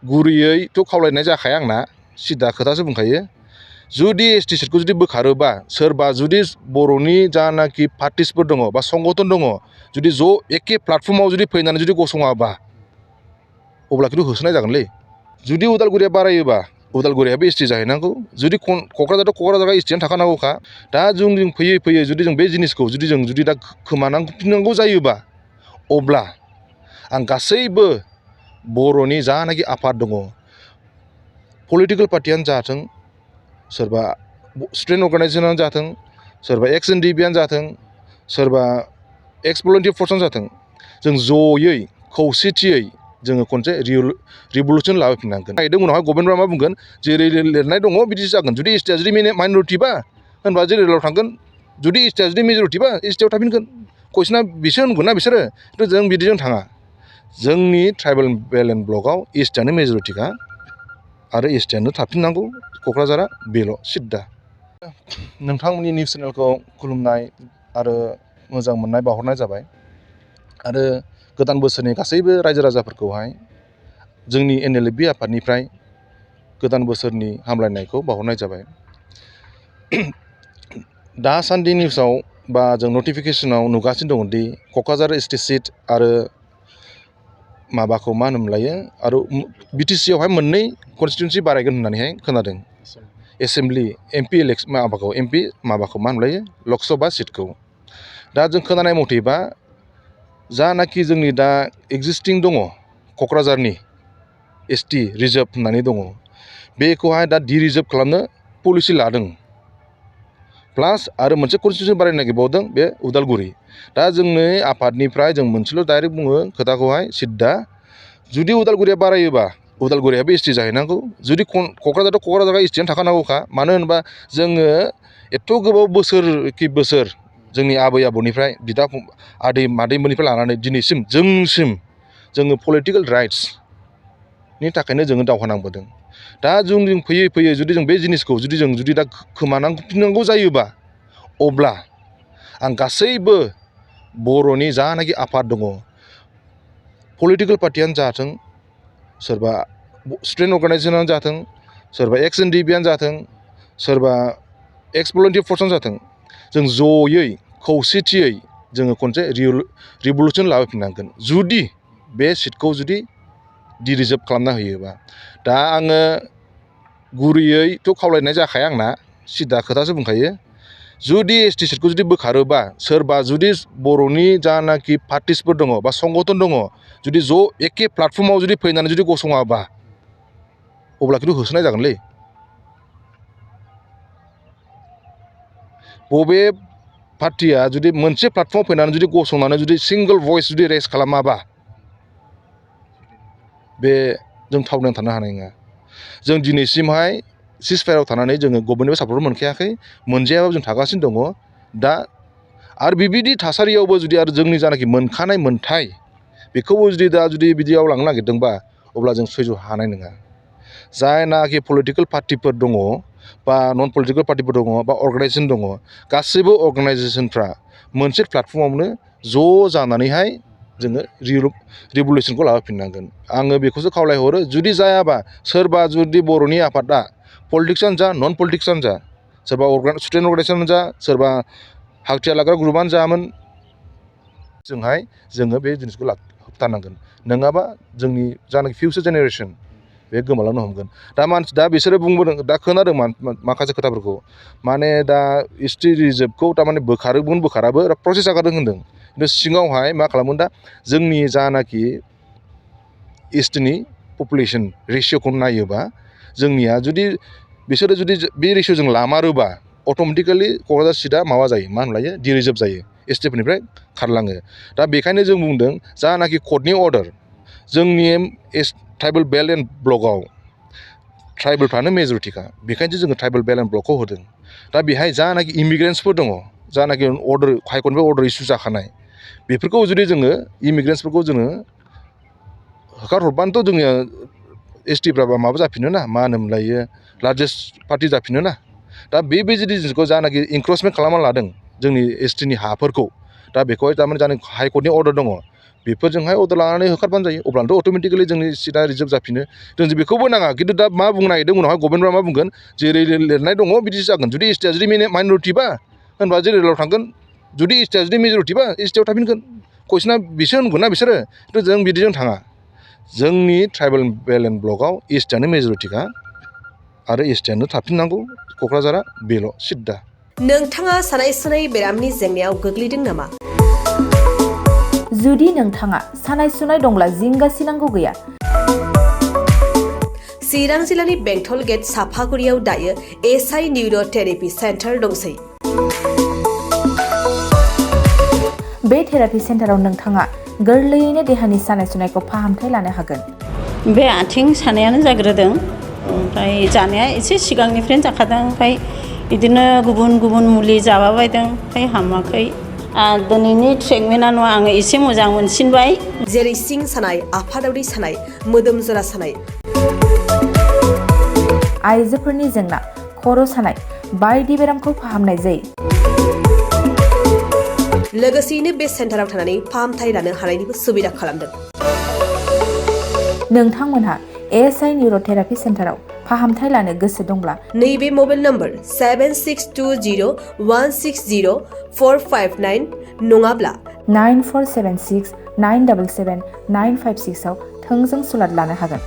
गुरैयैथ' खावलायनाय जाखाया आंना सिदा खोथासो बुंखायो जुदि एसटि सिटखौ जुदि बोखारोबा सोरबा जुदि बर'नि जानाखि पार्टिसफोर दङ बा संगठन दङ जुदि ज' एखे प्लेटफर्माव जुदि फैनानै जुदि गसङाबा अब्ला खिन्थु होसोनाय जागोनलै जुदि उदालगुरिया बारायोबा उदालगुरियाबो एसटि जाहैनांगौ जुदि क'क्राझाराव क'क्राझारा एसटियानो थाखानांगौखा दा जों फैयै फैयै जुदि जों बे जिनिसखौ जुदि दा खोमानांफिननांगौ जायोबा अब्ला आं गासैबो बर'नि जानाखि आफाद दङ पलिटिकेल पार्टियानो जाथों सोरबा स्टुडेन्ट अर्गानाइजेसनानो जाथों सोरबा एक्स एनडिपिआनो जाथों सोरबा एक्स भलन्टियार फर्सआनो जाथों जों जयै खौसेथियै जोङो खनसे रिभलुसन लाबोफिननांगोन उनावहाय गभर्नमेन्टआ मा बुंगोन जेरै लिरनाय दङ बिदिसो जागोन जुदि एसटिआ जुदि माइन'रिटिबा होनबा जेनेरेलाव थांगोन जुदि एसटिआ जुदि मेजरिटिबा एसटिआव थाफिनगोन कुइसना बिसो होनगोन ना बिसोरो खिन्थु जों बिदिजों थाङा जोंनि ट्राइबेल बेल्ट एन्ड ब्लकआव एसटिआनो मेजरिटिखा आरो एसटिआनो थाफिननांगौ क'क्राझारा बेल' सिद्दा नोंथांमोननि निउस चेनेलखौ खुलुमनाय आरो मोजां मोननाय बावहरनाय जाबाय आरो गोदान बोसोरनि गासैबो रायजो राजाफोरखौहाय जोंनि एनएलएफबि आफादनिफ्राय गोदान बोसोरनि हामलायनायखौ बावहरनाय जाबाय दासान्दि निउसाव बा जों नटिफिकेसनाव नुगासिनो दङदि क'क्राझार एसटि सिट आरो माबाखौ मा होनोमोनलायो आरो बिटिसिआवहाय मोननै कनस्टिटुन्सि बारायगोन होननानैहाय खोनादों एसेमब्लि एमपि माबाखौ मा होनलायो लकसभा सिटखौ दा जों खोनानाय मथेबा जानाखि जोंनि दा एक्जिस्टिं दङ क'क्राझारनि एसटि रिजार्भ होननानै दङ बेखौहाय दा डिरिजार्भ खालामनो पलिसि लादों प्लास आरो मोनसे कनस्टिटुन्सि बारायनो नागिरबावदों बे उदालगुरि दा जोंनि आफादनिफ्राय जों मोनसेल' डाइरेक्ट बुङो खोथाखौहाय सिद्दा जुदि उदालगुरिया बारायोबा उदालगुरियाबो एसटि जाहैनांगौ जुदि क'क्राझारा एसटियानो थाखानांगौखा मानो होनोबा जोङो एथ' गोबाव बोसोर जोंनि आबै आबौनिफ्राय बिदा आदै मादैमोननिफ्राय लानानै दिनैसिम जोङो पलिटिकेल राइट्सनि थाखायनो जोङो दावहा नांबोदों दा जों फैयै फैयै जुदि जों बे जिनिसखौ जुदि दा खोमानांफिननांगौ जायोबा अब्ला आं गासैबो बर'नि जानाखि आफाद दङ पलिटिकेल पार्टियानो जाथों सोरबा स्टुडेन्ट अर्गानाइजेसनानो जाथों सोरबा एक्स एनडिपिआनो जाथों सोरबा एक्स भलन्टियार फर्सआनो जाथों जों जयै खौसेथियै जोङो खनसे रिभलुसन लाबोफिननांगोन जुदि बे सिटखौ जुदि डिरिजार्भ खालामना होयोबा दा आङो गुरैयैथ' खावलायनाय जाखाया आंना सिदा खोथासो बुंखायो जुदि एसटि सिटखौ जुदि बोखारोबा सोरबा जुदि बर'नि जानाखि पार्टिसफोर दङ बा संगठन दङ जुदि ज' एखे प्लेटफर्माव जुदि फैनानै जुदि गसङाबा अब्ला खिन्थु होसोनाय जागोनलै बबे पार्टिया जुदि मोनसे प्लेटफर्माव फैनानै जुदि गसंनानै जुदि सिंगोल भइस जुदि रेज खालामाबा बे जों थावनानै थानो हानाय नङा जों दिनैसिमहाय सिजफायाराव थानानै जोङो गभर्नमेन्टनिफ्राय सापर्ट मोनखायाखै मोनजायाबाबो जों थागासिनो दङ दा आरो बेबायदि थासारियावबो जुदि आरो जोंनि जानाखि मोनखानाय मोनथाय बेखौबो जुदि बिदियाव लांनो नागिरदोंबा अब्ला जों सैज' हानाय नङा जायनाखि पलिटिकेल पार्टिफोर दङ बा नन पलिटिकेल पार्टिफोर दङ बा अर्गानाइजेसन दङ गासैबो अर्गानाइजेसनफ्रा मोनसे प्लेटफर्मावनो ज' जानानैहाय जोङो रिभलुसनखौ लाबोफिननांगोन आङो बेखौसो खावलायहरो जुदि जायाबा सोरबा जुदि बर'नि आफादा पलिटिक्सआनो जा नन पलिटिक्सआनो जा सोरबा स्टुडेन्ट अर्गानाइजेसनानो जा सोरबा हांखिया लाग्रा ग्रुपआनो जायामोन जोङो बे जिनिसखौ होबथानांगोन नङाबा जोंनि जानाखि फिउचार जेनेरेसन बे गोमालांनो हमगोन दा बिसोरो बुंबोदों दा खोनादों माखासे खोथाफोरखौ माने दा एसटि रिजार्भखौ थारमाने बोखाराबो प्रसेस जागारदों होनदों खिन्थु सिङावहाय मा खालामगोन दा जोंनि जानाखि एसटिनि पपुलेसन रेसिय'खौ नायोबा जोंनिया जुदि बिसोरो जुदि बे रेसिय'जों लामारोबा अट'मेटिकेलि क'क्राझार सिटआ माबा जायो मा होनलायो डिरिजार्भ जायो एसटिफोरनिफ्राय खारलाङो दा बेखायनो जों बुंदों जानाखि कर्टनि अर्डार जोंनि ट्राइबेल बेल्ट एन्ड ब्लकआव ट्राइबेलफ्रानो मेजरिटिखा बेखायनोसो जोङो ट्राइबेल बेल्ट एन्ड ब्लकखौ होदों दा बेहाय जानाखि इमिग्रेन्ट्सफोर दङ जानाखि हाइकर्टनिफ्राय अर्डार इस्यु जाखानाय बेफोरखौ जुदि जोङो इमिग्रेन्ट्सफोरखौ जोङो होखारहरबानोथ' जोंनिया एसटिफ्रा माबा जाफिनो ना मा होनोमोनलायो लार्जेस्ट पार्टि जाफिनो ना दा बेबायदि जिनिसखौ जानाखि इनक्रचमेन्ट खालामना लादों जोंनि एसटिनि हाफोरखौ दा बेखौहाय थारमाने जानाखि हाइकर्टनि अर्डार दङ बेफोरजोंहाय अर्डार लानानै होखारबानो जायो अब्लानोथ' अट'मेटिकेलि जोंनि सिटआ रिजार्भ जाफिनो जों बेखौबो नाङा खिन्थु दा मा बुंनो नागिरदों उनावहाय गभर्नमेन्टआ मा बुंगोन जेरै लिरनाय दङ बिदिसो जागोन जुदि एसटिआ जुदि माइन'रिटिबा होनबा जेनेरेलाव थांगोन जुदि एसटिआ जुदि मेजरिटिबा एसटिआव थाफिनगोन कुइसना बिसो होनगोन ना बिसोरो खिन्थु जों बिदिजों थाङा जोंनि ट्राइबेल बेल्ट एन्ड ब्लकआव एसटिआनो मेजरिटिखा आरो एसटिआनो थाफिननांगौ क'क्राझारा बेल' सिद्दा। नोंथाङा सानाय सुनाय बेरामनि जेंनायाव गोग्लैदों नामा? जुदि नोंथाङा सानाय सुनाय दंब्ला जिंगासिनांगौ गैया। चिरां जिल्लानि बेंटल गेट साफागुरियाव दायो एसआइ निउर' थेरापि सेन्टार दंसै। बे थेरापि सेन्टाराव नोंथाङा गोरलैयैनो देहानि सानाय सुनायखौ फाहामथाय लानो हागोन। बे आथिं सानायानो जाग्रोदों ओमफ्राय जानाया एसे सिगांनिफ्रायनो जाखादों ओमफ्राय बिदिनो गुबुन गुबुन मुलि जाबाबायदों ओमफ्राय हामाखै। दिनैनि ट्रिटमेन्टआ आङो एसे मोजां मोनसिनबाय। जेरै सिं सानाय, आफादावरि सानाय, मोदोम जरा सानाय, आइजोफोरनि जेंना, खर' सानाय बायदि बेरामखौ फाहामनाय जायो। लोगोसेयैनो बे सेन्टाराव थानानै फाहामथाय लानो हानायनिबो सुबिदा खालामदों। नोंथांमोनहा एसआइ निउर' थेरापि सेन्टाराव फाहामथाय लानो गोसो दंब्ला नैबे मबाइल नम्बर 7620160459 नङाब्ला 9476977956 आव थोंजों सुलाद लानो हागोन।